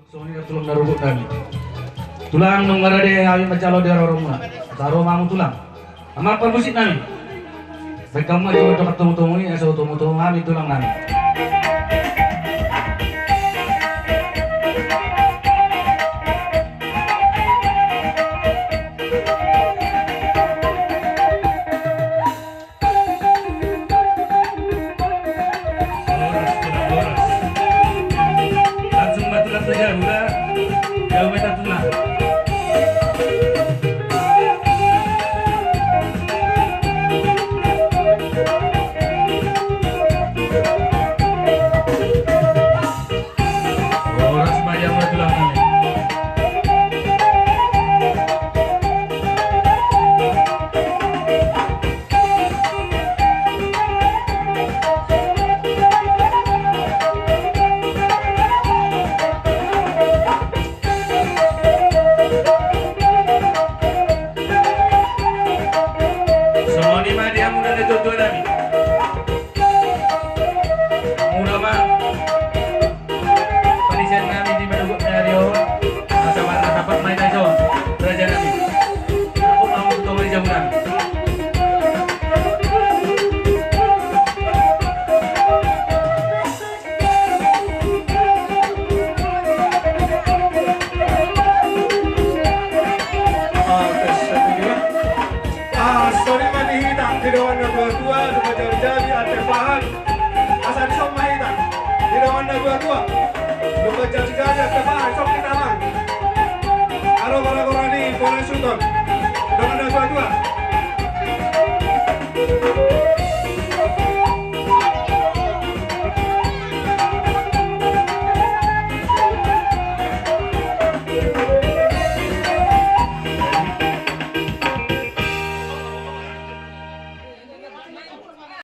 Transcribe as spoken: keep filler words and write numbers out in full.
Songon i ma tulang na robo nami. Tulang, nunga rade hami manjalo di haroromuna. Asa ro ma hamu tulang. Amang parmusik nami. Baen hamu ma jo dohot tomutomu i, asa hutomutomu hami tulang nami. Horas, tulang, horas. Langsung ma tulang tu jabu da. Jabu ma hita tulang. Horas ma hita tulang nami. Songon i ma di hamu na natua-tua nami. Mura ma. Panisian nami di manogot ni ari on, asa marna sapat ma hita dison, raja nami. Aku mau tongol di jabu nami. Ah, songon i ma di hita, di dongan natua-tua, di dongan jari-jari, Antepahan. Asa dison ma hita, di dongan natua-tua. Dongan jari-jari, Antepahan, dison hita, Amang. Aro, aro, aro ni, Bona Suton. Dongan natua-tua.